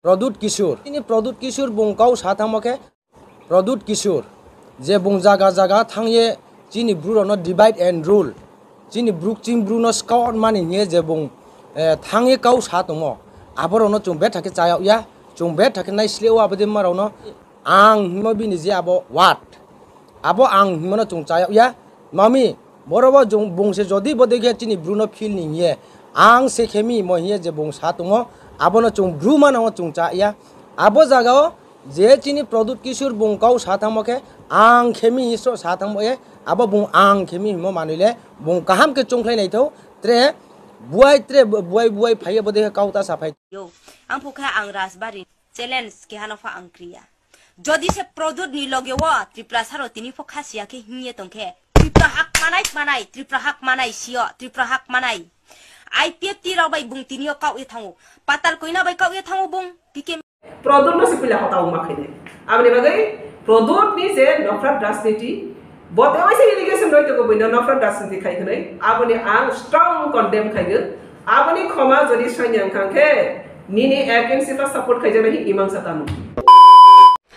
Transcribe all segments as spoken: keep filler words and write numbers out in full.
Pradyut Kishore. Chini Pradyut Kishore bung kau sa thangmo khe Pradyut Kishore je bung jaga jaga thangye chini bru rokno divide and rule, chini bru chini bru no skor mani hinye je bung, eh, thangye kau sa tongmo, aborokno chwng betha khe chayok ya, chwng betha khe nai sle o abodima rokno. Ang himo bini je abo word, abo ang himono chwng chayok ya. Mami, boro bo chwng bung se jodi bo dekhe chini bru no feel ni hinye, ang se khemi mo hinye je bung sa tongo, abono chwng bru mano chwng cha ya. Abo jaga o je chini Pradyut Kishore bung kau sa thangmo khe, ang khemi hisro sa thangmo ye, abo bung ang khemi himo manwi le, bung kaham khe chongkhlai naithok, tre buai tre buai buai phaiye bo dekhe kau ta sa phai. Yo, ang phu kha ang Rajbari challenge kehano pha ang kriya. Jodi se Pradyut ni loge o Tripura saro tini pho kha siya khe hingye tongkhe, Tripura hak manai manai, Tripura hak manai sio, Tripura hak manai. I P F T rok bai bung tini o kau ye thango. Patal koina bai kau ye thango bung. P K Pradyut no se puila hota wngma khainai. Aboni bagwi Pradyut ni je nofrat rajniti, bo te waisa allegation roi tongo buino nofrat rajniti khai hwnwi. Aboni ang strong condemn khaigw. Aboni khoma jodi sanya wngkha khe nini against ta support khaijaknai hi imang sa tamo.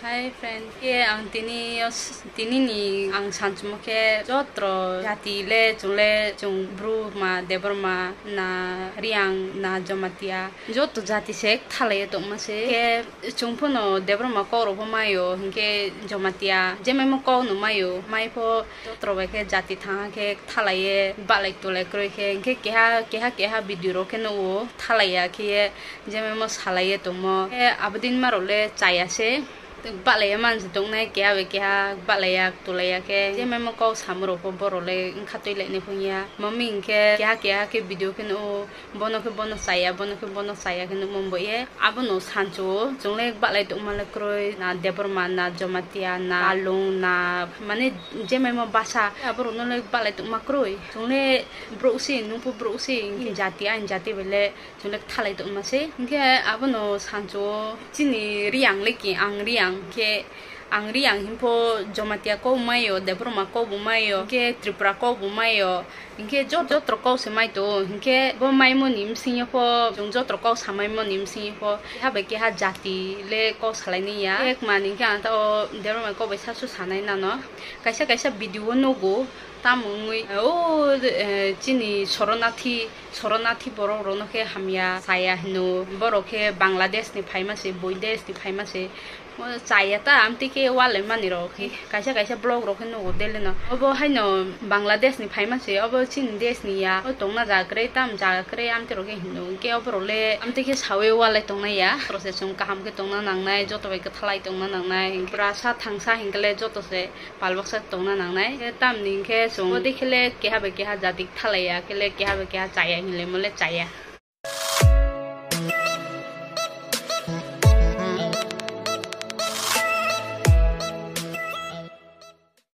Hi friend, ke ang tini os-, tini ni ang sanchimo khe jotro jati le chungle chung Bru ma Debor ma na Riang na Jomatia. Joto jati se thalai tongma se. Khe chwng phano Debor ma kok rok pho maio, hinkhe Jomatia jemaimo kok no maio, mai pho joto rok bai khe jati thangha khe thalai ye balai tulai kroi khe, hinkhe keha, keha, keha video rok khe nugo thalai ya khe ye jemaimo salai ye tongmo. Khe abodin ma rok le chaya se. Bahlaiya mansi tongnai, keha bai keha bahlaiya tulaiya khe, je memo kok samung rok pho borok le wngkha twi lainai phung ya. Mami hinkhe keha keha khe video khe nugo, bono khe bono chaya, bono khe bono chaya khe nukmo bo ye. Abono sancho o chwng le bahlai tongma le kwrwi, na Debbarma, na Jamatia, na Kalung, na mane je memo basa, aborok no le bahlai tongma kwrwi. Chwng le borok si, nung pho borok si, hinkhe jati, ani jati bai le. Chwng le thalai tongma se. Hinkhe abono sancho o chini Riang le ki ang Riang khe, ang Riang himpho Jomatia kok bo maio, Debbarma kok bo maio, hinkhe Tripura kok bo maio. Hinkhe jot-, jotro kok se mai tongo. Hinkhe bo maimoni bsingyo pho, chwng jotro kok samaimoni bsingyo pho keha bai keha jati le kok salai nai ya. Ek man hinkhe ang ta o Debbarma kok bai sasu sanai nano. Kaisa kaisa video o nugo. Tamo wngwi, o, eh, chini Soronathi, Soronathi borok rokno khe hamya chaya hino. Borok khe Bangladesh ni phaima se, Boidesh ni phaima se. O chaya ta amtwi khe wal mani rok khe. Kaisa kaisa blog rok khe nugo daily no. Obo haino Bangladesh ni phaima se, obo chini desh ni ya. O tongna jaga kwrwi, tam jaga kwrwi amtwi rok khe hino. Hwnkhe oborok le amtwi khe sawi wal tongnai ya. Rok se chwng kaham khe tongna nangnai, joto bai kwthalai tongna nangnai. Brasa thangsa hinkhe le joto se pal baksa tongna nangnai. Khe tamni hinkhe chwng abo dei khe le keha bai keha jati thalaiya, khe le keha bai keha chaya hinwi le mo le chaya.